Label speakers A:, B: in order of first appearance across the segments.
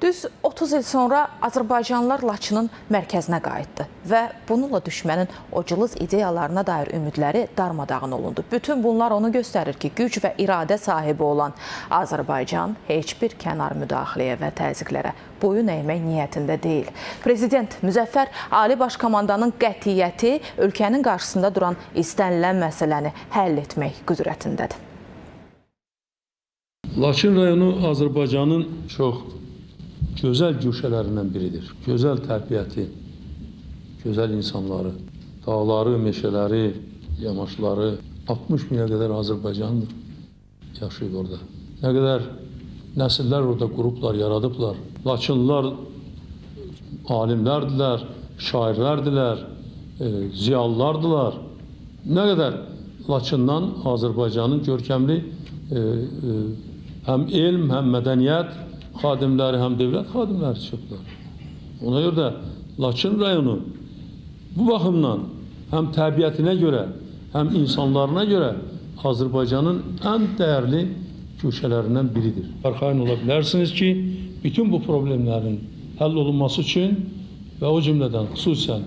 A: Düz 30 il sonra Azərbaycanlılar Laçının mərkəzinə qayıtdı və bununla düşmənin o cılız ideyalarına dair ümidləri darmadağın olundu. Bütün bunlar onu göstərir ki, güc və iradə sahibi olan Azərbaycan heç bir kənar müdaxiləyə və təzyiqlərə boyun əymək niyyətində deyil. Prezident Müzəffər Ali Baş Komandanın qətiyyəti ölkənin qarşısında duran istənilən məsələni həll etmək qüdrətindədir.
B: Laçın rayonu Azərbaycanın çox gözəl güşələrindən biridir. Gözəl təbiəti, gözəl insanları, dağları, meşələri, yamaçları, 60 minə qədər Azərbaycanlı yaşayıb orada. Nə qədər nəsillər orada qurublar, yaradıblar. Laçınlılar alimlərdilər, şairlərdilər, ziyalılardılar. Nə qədər Laçından Azərbaycanın görkəmli həm elm, həm mədəniyyət xadimləri, həm dövlət xadimləri çıxıblar. Ona görə də Laçın rayonu bu baxımdan həm təbiətinə görə, həm insanlarına görə Azərbaycanın ən dəyərli güşələrindən biridir. Arxayın ola bilərsiniz ki, bütün bu problemlərin həll olunması üçün və o cümlədən xüsusən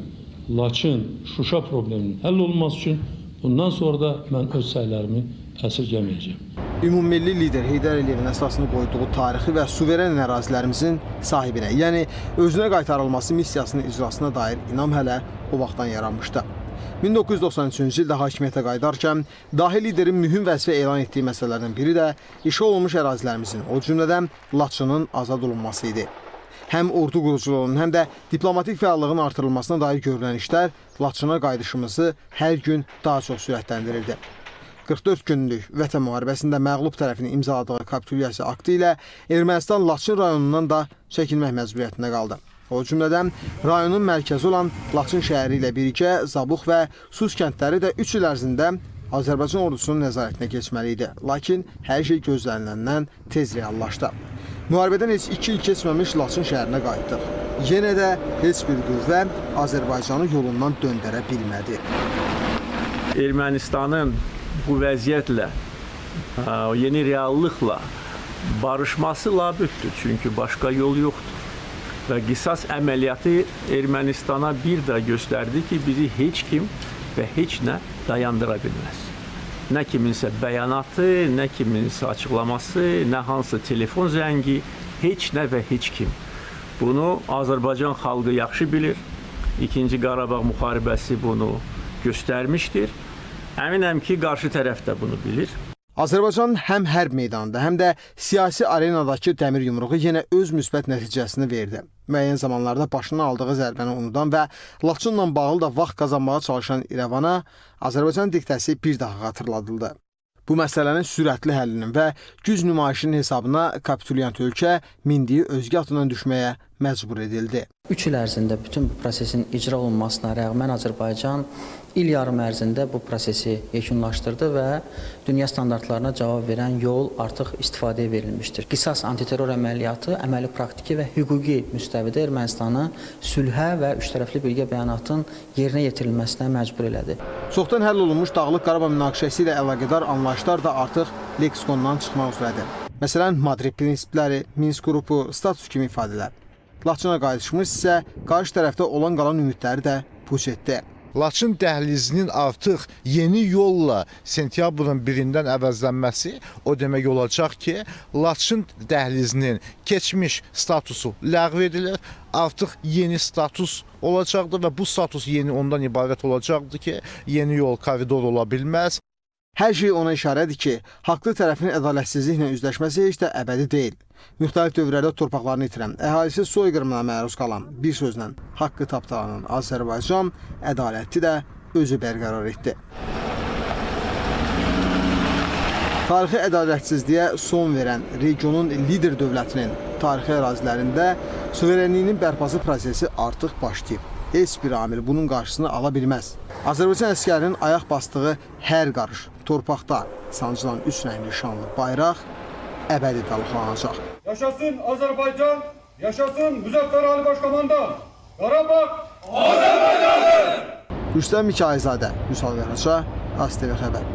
B: Laçın, Şuşa probleminin həll olunması üçün bundan sonra da mən öz səylərimi əsirgəməyəcəm.
C: Ümummilli lider Heydər Əliyevin əsasını qoyduğu tarixi və suveren ərazilərimizin sahibinə, yəni özünə qaytarılması missiyasının icrasına dair inam hələ o vaxtdan yaranmışdı. 1993-cü ildə hakimiyyətə qayıdarkən dahi liderin mühüm vəzifə elan etdiyi məsələlərdən biri də işğal olunmuş ərazilərimizin, o cümlədən Laçının azad olunması idi. Həm ordu quruculuğunun, həm də diplomatik fəallığın artırılmasına dair görülən işlər Laçına qayıdışımızı hər gün daha çox sürətləndirirdi. 44 günlük Vətən müharibəsində məğlub tərəfinin imzaladığı kapitulyasiya aktı ilə Ermənistan Laçın rayonundan da çəkilmək məcburiyyətində qaldı. O cümlədən rayonun mərkəzi olan Laçın şəhəri ilə birgə Zabux və Sus kəndləri də 3 il ərzində Azərbaycan ordusunun nəzarətinə keçməli idi. Lakin hər şey gözləniləndən tez reallaşdı. Müharibədən heç 2 il keçməmiş Laçın şəhərinə qayıtdıq. Yenə də heç bir qüvvə Azərbaycanı yolundan döndərə bilmədi.
D: Ermənistanın bu vəziyyətlə, yeni reallıqla barışması labüddür. Çünki başqa yol yoxdur. Və qisas əməliyyatı Ermənistana bir daha göstərdi ki, bizi heç kim və heç nə dayandıra bilməz. Nə kiminsə bəyanatı, nə kiminsə açıqlaması, nə hansısa telefon zəngi, heç nə və heç kim. Bunu Azərbaycan xalqı yaxşı bilir. İkinci Qarabağ müharibəsi bunu göstərmişdir. Əminəm ki, qarşı tərəf də bunu bilir.
C: Azərbaycan həm hərb meydanında, həm də siyasi arenadakı dəmir yumruğu yenə öz müsbət nəticəsini verdi. Müəyyən zamanlarda başına aldığı zərbəni unudan və Laçınla bağlı da vaxt qazanmağa çalışan İrəvana Azərbaycan diktəsi bir daha xatırladıldı. Bu məsələnin sürətli həllinin və güc nümayişinin hesabına kapitulyant ölkə mindiyi özgə atından düşməyə məcbur edildi.
E: 3 il ərzində bütün bu prosesin icra olunmasına rəğmən Azərbaycan il yarım ərzində bu prosesi yekunlaşdırdı və dünya standartlarına cavab verən yol artıq istifadəyə verilmişdir. Qisas antiterror əməliyyatı əməli praktiki və hüquqi müstəvidə Ermənistanı sülhə və üçtərəfli birgə bəyanatın yerinə yetirilməsinə məcbur elədi.
C: Çoxdan həll olunmuş Dağlıq Qarabağ münaqişəsi ilə əlaqədar anlayışlar da artıq leksikondan çıxmaq üzrədir. Məsələn, Madrid prinsipləri, Minsk qrupu, status kimi ifadələr. Laçına qayıdışımız isə qarşı tərəfdə olan qalan ümidləri də puç etdi.
F: Laçın dəhlizinin artıq yeni yolla sentyabrın 1-dən əvəzlənməsi o demək olacaq ki, Laçın dəhlizinin keçmiş statusu ləğv edilir, artıq yeni status olacaqdır və bu status yeni ondan ibarət olacaqdır ki, yeni yol koridor ola bilməz.
C: Hər şey ona işarədir ki, haqlı tərəfin ədalətsizliklə üzləşməsi heç də əbədi deyil. Müxtəlif dövrlərdə torpaqlarını itirən, əhalisi soyqırımına məruz qalan, bir sözlə haqqı tapdalanan Azərbaycan ədaləti də özü bərqərar etdi. Tarixi ədalətsizliyə son verən regionun lider dövlətinin tarixi ərazilərində suverenliyinin bərpası prosesi artıq başlayıb. Heç bir amil bunun qarşısını ala bilməz. Azərbaycan əskərinin ayaq basdığı hər qarış torpaqda sancılan üç rəngli şanlı bayraq əbədi dalğalanacaq.
G: Yaşasın Azərbaycan, yaşasın Müzəffər Ali Başkomandan. Qarabağ Azərbaycandır!
C: Rüstəm Mikayılzadə, Vüsal Qaraca, ASTV Xəbər.